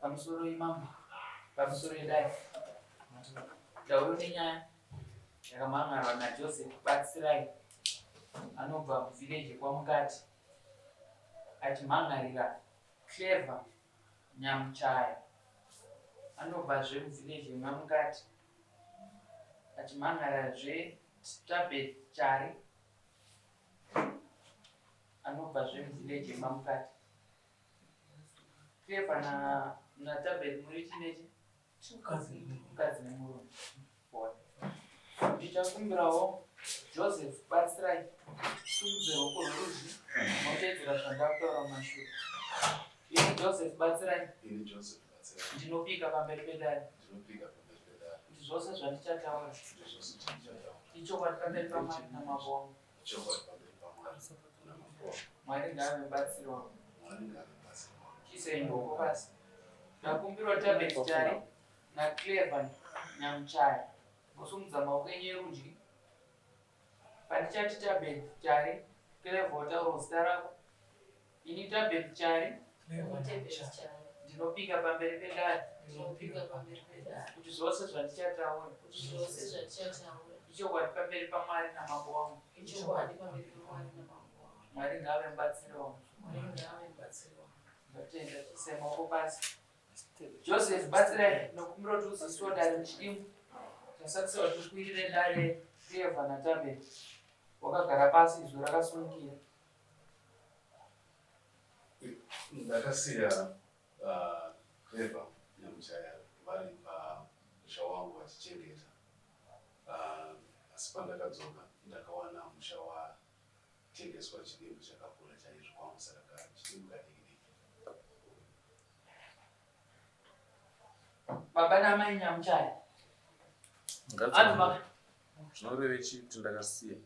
Pamusoro imambo, pamusoro edare. Ndauyo nenyaya yakamhan'arwa naJoseph Batsirai anobva muvillage kwaMukati achimhan'arira Clever Nyamuchaya anobvazve muvillage maMukati achimhan'arazve Tabeth Chari anobvazve muvillage maMukati. Clever na naTabeth muri chinechi mukadzi nemurume. Ndichakumbirawo Joseph batsirai simudze ruoko rwerudyi moteedzera zvandakutaura mumashure. Ini Joseph batsirai. Ini Joseph batsirai. Ndinopika pamberi pedare. Ndinopika pamberi pedare. Kuti zvose zvandichataura. Kuti zvose zvandichataura. Ichokwadi pamberi paMwari namambo wangu. Ichokwadi pamberi paMwari namambo wangu. Mwari ngaave mubatsiri wangu. Mwari ngaave mubatsiri wangu. Chiisai ruoko pasi. Ndakumbirwa Tabeth Tari naClever Nyamuchaya vosumudza maoko enyu erudyi. Pandichati Tabeth Chari, Clever wotaura zita rako. Ini Tabeth Chari ndinopika pamberi pedare kuti zvose zvandichataura ichokwadi pamberi paMwari namambo wangu. Mwari ngaave mubatsiri wangu. Ndatenda tiise maoko pasi. Joseph batsirai nokumbira kuti uzisiwo dare muchidimbu. Tasakisa kuti ukwirire dare Clever naTabet. Wakagara pasi izwi rakasimukira. Ndakasiya uh, Clever Nyamuchaya vari pamusha wangu vachichengeta uh, asi pandakadzoka ndakawana musha watengeswa chidimbu chakakura chaizvo kwangu saka chidimbu kadiki diki. Baba namai Nyamuchaya. Zvinoreve chii kuti ndakasiya?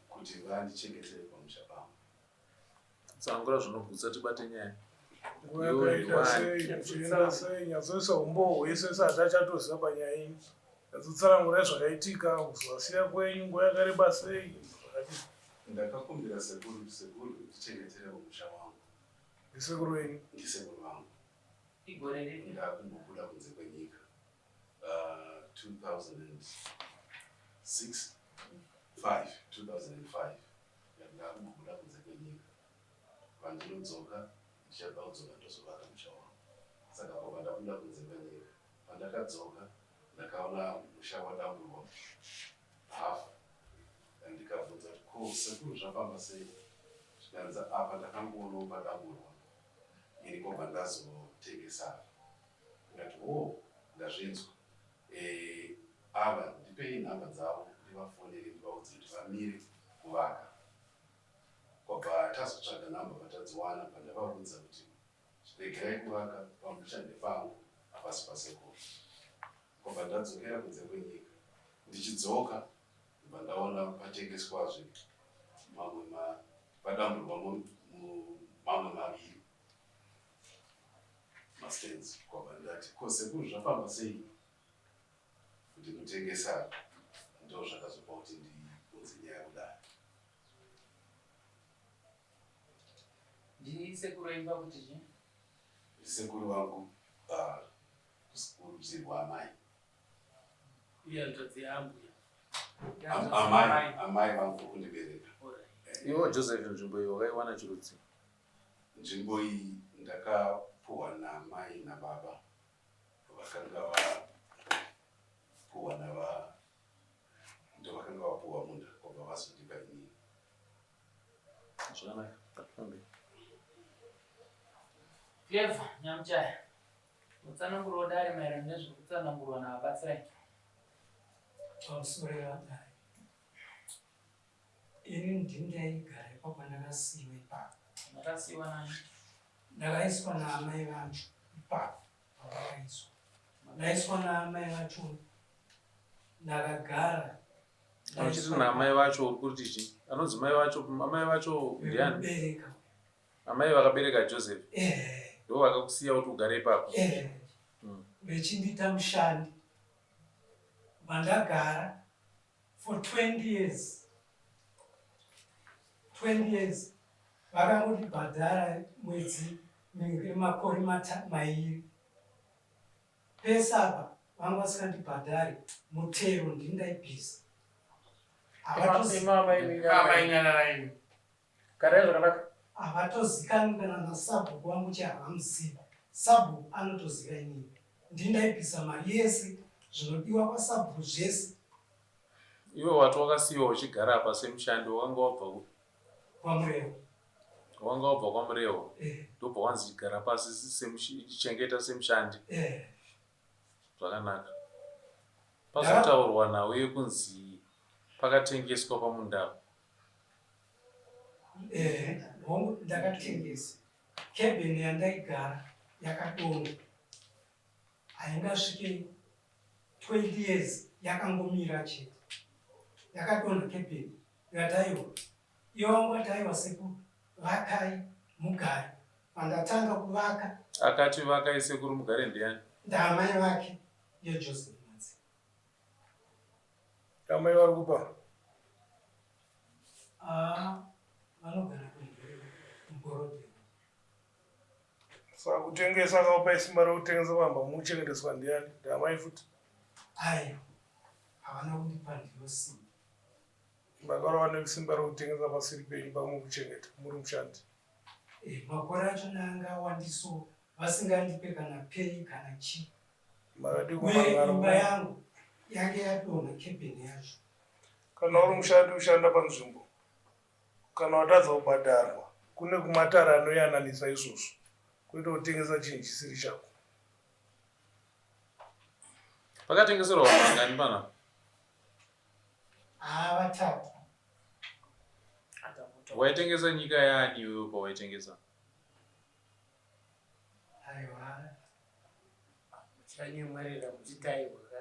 Kuti vandichengetere pamusha pangu. Tsanangura zvinogutsa tibate nyaya. Nguva yakaita sei, uchienda sei, nyatsoisa umboo hwese sati achatoziva panyaya iyi. Nyatsotsanangurai zvakaitika, kuzovasiya kwenyu nguva yakareba sei, zvakadii. Ndakakumbira sekuru kuti sekuru ndichengeterewo musha wangu. Ndisekuru venyu? Ndisekuru vangu. Igore ripi? Ndakumbobuda kunze kwenyika. Uh, 2006 5 2005 ndakumbobuda kunze kwenyika. Pandinodzoka ndichada kudzoka ndozovaka musha wangu. Saka kubva ndabuda kunze kwenyika pandakadzoka ndakaona musha wadamburwa half ndikabvunza kuti ko sekuru zvafamba sei zvikanzi apa ndakangoonawo padamburwa ini kobva ndazotengesa apa ndikati ho ndazvinzwa e, ava ndipei nhamba dzavo ndivafonere ndivaudze kuti vamire kuvaka kwabva tazotsvaga nhamba patadziwana pandavaudza kuti regerai kuvaka pamusha ndepangu hapasi pasekuru Kwabva ndadzokera kunze kwenyika. Ndichidzoka ndobva ndaona patengeswazve mamwe ma padamburwa mamwe maviri mastands kwabva ndati ko sekuru zvafamba sei kuti mutengesa ndo zvakazopa kuti ndiunze nyaya kudare. Ndisekuru aimba kuti chii? Ndisekuru vangu uh, Kurudzi rwaamai. Ihanzvadzi yaambuya. Amai, amai vangu vokundibereka. Iwe Joseph nzvimbo iyi wakaiwana chirudzi? Nzvimbo iyi ndakapuhwa namai nababa vakanga vapuhwa nava ndovakanga vapuhwa munda kwabva vazondipa inini. Zvakanaka, ngatifambe. Clever, Nyamuchaya. Mutsananguro wedare maererano nezviri kutsanangurwa naVaBatsirai. Pamusoro yevadare. Ini ndini ndaigara ipapo ndakasiiwa ipapo. Makasiiwa nani? Ndakaiswa naamai vacho ipapo pavakaiswa. Ndaiswa naamai vacho ndakagara. Uchiti naamai vacho uri kuti chii? Anonzi mai vacho, amai vacho ndiani? Vekubereka. Amai vakabereka Joseph Eh. ndo vakakusiya kuti ugare ipapo. Eh. Vechindiita mushandi. Vandagara for 20 years. 20 years. Vakangondibhadhara mwedzi. Makore mairi pese apa vanga vasingandibhadhari mutero ndini ndaibvisa. Havatozikanwi kana nasabhuku wangu che havamuzivi. Sabhuku anotoziva inini ndini ndaibvisa mari yese zvinodiwa kwasabhuku zvese. Iwe wati wakasiiwa uchigara apa semushandi wakanga wabva kupi? KwaMurehwa. Wanga wabva kwaMurehwa ndobva wanzi chigara pasi chengeta semushandi. Zvakanaka. Pazotaurwa nhau yekunzi pakatengeswa pamunda apa. Ehe, hongu ndakatengesa. Cabin yandaigara yakadonha. Haingasvike 20 years yakangomira chete. Yakadonha cabin. Ndikati aiwa. Iye wangu ati aiwa sekuru vakai mugare. Pandatanga kuvaka. Akati vakai sekuru mugare ndiani? Ndaamai vake ndiye Joseph Manzi. Amai vari kupa? Ah, vanogara kuBorodero. Saka kutengesa akakupai simba rekutengesa pamba muchengeteswa ndiani? Ndiamai futi? Aiwa, havana kundipa ndiro simba. Makarova nesimba rekutengesa pasiri penyu pamukuchengeta muri mushandi. Eh, makore achona anga awandiso vasingandipe kana pay kana chii. Makadii Uye kumhan'ara imba yangu yange yadonha cabin yacho. Kana uri mushandi ushanda panzvimbo kana watadza kubhadharwa kune kumatare anoyananisa izvozvo kwete kutengesa chinhu chisiri chako. Pakatengeserwa vanhu vangani panapa? Haa vatatu. Waitengesa nyika yaani iwewe pawaitengesa? Aiwa. Muchanyemwerera muchiti aiwa ka.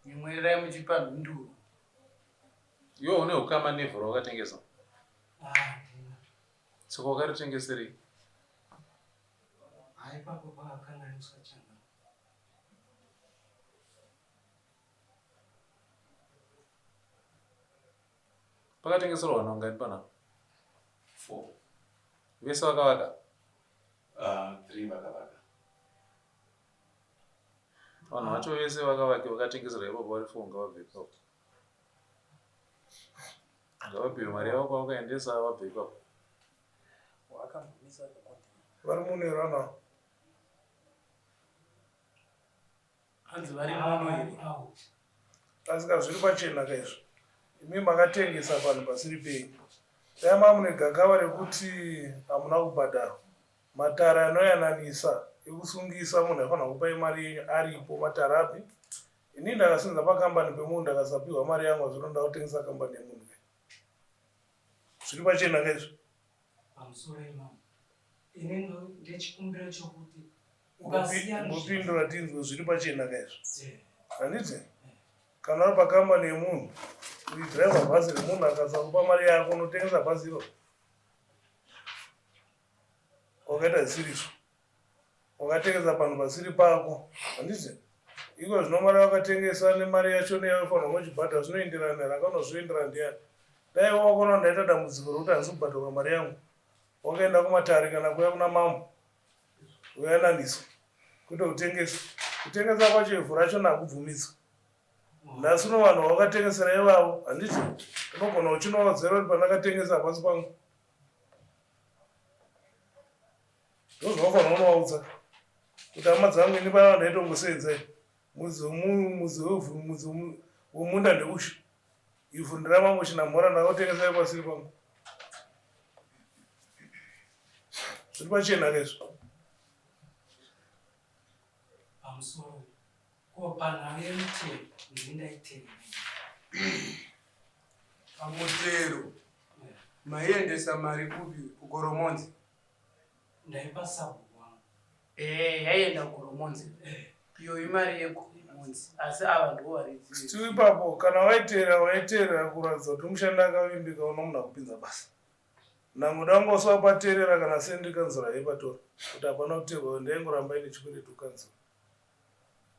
Nyemwererai muchipa mhinduro. Iwe une ukama nevhu rawakatengesa? Ah, handina. Saka wakaritengeserei? Haa ipapo pakakanganiswa changa. Pakatengeserwa vanhu vangani panapa? 4. Vese vakavaka? 3 vakavaka. Vanhu vacho vese vakavaki vakatengeserwa ipapo vari 4 ngavabve ipapo. Ngavapiwe mari yavo kwavakaendesa vabve ipapo. Vari muno here vanhu ava? Hanzi vari muno here? Asika zviri pachena ka izvo. Imi makatengesa panhu pasiri penyu. Dai mamune gakava rekuti hamuna kubhadharwa. Matare anoyananisa ekusungisa munhu aifanira kupai mari yenyu aripo matare api? Ini ndakasenza pakambani pemunhu ndakasapihwa mari yangu azvino ndakutengesa kambani yemunhu. Zviri pachena ka izvo. Pamusoro imambo. Ini ndechikumbiro chokuti ukasiya Mbopindura tinzwe zviri pachena ka izvo. Handiti? Kana uri pakambani yemunhu, uri driver bhazi remunhu akasakupa mari yako unotengesa bhazi iro. Wakaita zvisiri izvo. Wakatengesa panhu pasiri pako. Handiti? Iko zvino mari wakatengesa nemari yacho neyaunofanirwa kuchibhadhara zvinoenderana here? Akanozvioenderana ndiani? Dai wakaona ndaita dambudziko rekuti handisi kubhadharwa mari yangu. Wakaenda kumatare kana kuya kuna mambo. Woyananiswa. Kwete kutengesa. Kutengesa kwacho ivhu racho nakubvumidzwa. Nhasi uno vanhu vawakatengesera ivavo handiti unogona uchinovaudza kuti pandakatengesa hapasi pangu. Ndozvaunofanira kunovaudza kuti hama dzangu ini paya ndaitongosenza mudzi wevhu mudzi wemunda ndeushu ivhu nderamangu chinamhora ndakautengesai pasiri pangu. Zviri pachena ke izvo. Pamusoro ko panhau yemutero ndini ndaitenda. Pamutero maiendesa mari kupi kuGoromonzi? Ndaipa sabhuku wangu. Eh, yaienda kuGoromonzi. Iyo imari yeGoromonzi. Asi ava ndivo varidzi. Still ipapo kana waiteerera waiteerera kuratidza kuti mushandi akavimbika unomunhu akupinza basa. Nhango dangu usapateerera kana sendi kanzura yaipatora kuti hapana kuteerwa ndaingoramba ine chikwereti kukanzura.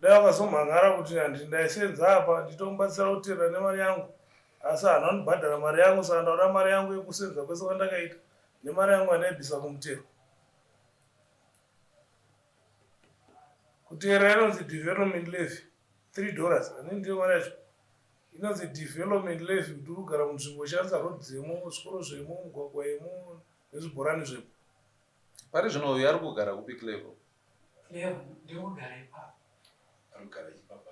Dai wakazomhan'ara kuti handiti ndaisenza apa nditomubatsira kuteerera nemari yangu asi haana kundibhadhara mari yangu saka ndakuda mari yangu yekusenza kwese kwandakaita nemari yangu yandaibvisa kumutero. Kutera inonzi development levy 3 dollars ani ndiyo mari yacho inonzi development levy kuti uri kugara munzvimbo ushandisa road dzemo zvikoro zvemo mugwagwa yemo nezvibhorani zvemo. Pari zvino uyu ari kugara kupi Clever? Clever ndiri kugara ipapo. Ari kugara ipapa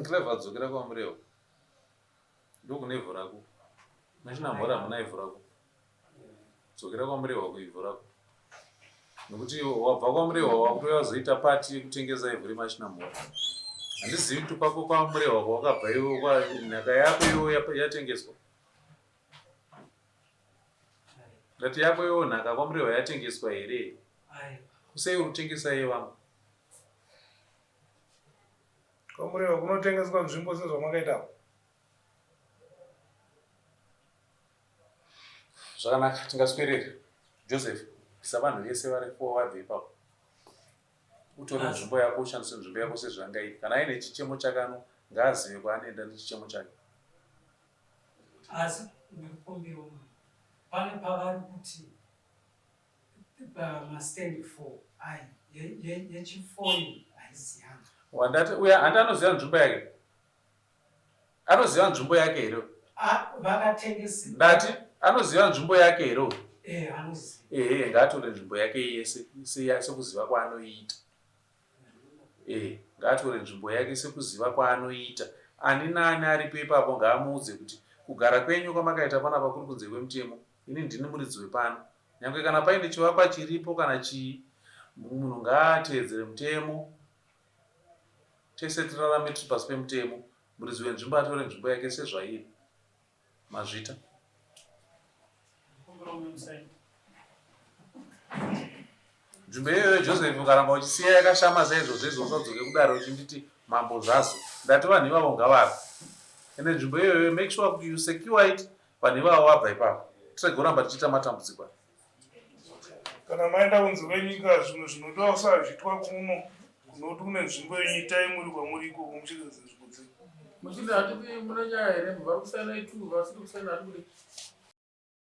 Clever adzokera kwaMurewa. Ndokune ivhu rako. Nachinamhora hamuna ivhu rako. Dzokera kwaMurehwa kuivhu rako. Nokuti wabva kwaMurehwa wakutoya wazoita pati yekutengesa ivhu reMachinamhora. Handizivi kuti kwako kwaMurehwa kwawakabva iwe kwa nhaka yako iwe yatengeswa. Ndati yako iwe nhaka kwaMurehwa yatengeswa here? Kusei uri kutengesa yevamwe? KwaMurehwa kunotengeswa nzvimbo sezvamakaita apo. Zvakanaka, tingaswerere. Joseph, bvisa vanhu vese varipo vabve ipapo. Utore nzvimbo yako ushandise nzvimbo yako sezvanga iri. Kana aine chichemo chake ano ngaazive kwaanoenda nechichemo chake. Asi ndikukumbira mama, pane pavari kuti pamastand 4 ai yechifoyi haisi yangu. Wandati uya handi anoziva nzvimbo yake. Anoziva nzvimbo yake here? Ah, vakatengesa. Ndati anoziva nzvimbo yake here? Eh, anoziva. Ehe, ngaatore nzvimbo yake yese sekuziva kwaanoiita. Eh, ngaatore nzvimbo yake sekuziva kwaanoiita. Ani naani aripo ipapo ngaamuudze kuti kugara kwenyu kwamakaita panapa kuri kunze kwemutemo. Ini ndini muridzi wepano. Nyangwe kana paine chivakwa chiripo kana chii, munhu ngaateedzere mutemo. Tese tirarame tiri pasi pemutemo. Muridzi wenzvimbo atore nzvimbo yake sezvairi. Mazvita. Nzvimbo iyoyo Joseph ukaramba uchisiya yakashama saizvozvo izvo usadzoke kudare uchinditi mambo zvazo. Ndati vanhu ivavo ngavabve. Ende nzvimbo iyoyo make sure kuti you secure it vanhu ivavo vabva ipapo. Tirege kuramba tichiita matambudziko aya. Kana maenda kunze kwenyika zvimwe zvinoda kusazvitwa kuno kunoti kune nzvimbo yenyu itai muri kwamuri ikoko muchengedze nzvimbo dzenyu. Muchiti hatidi mune nyaya here vari kusaina itu vasiri kusaina hatikude.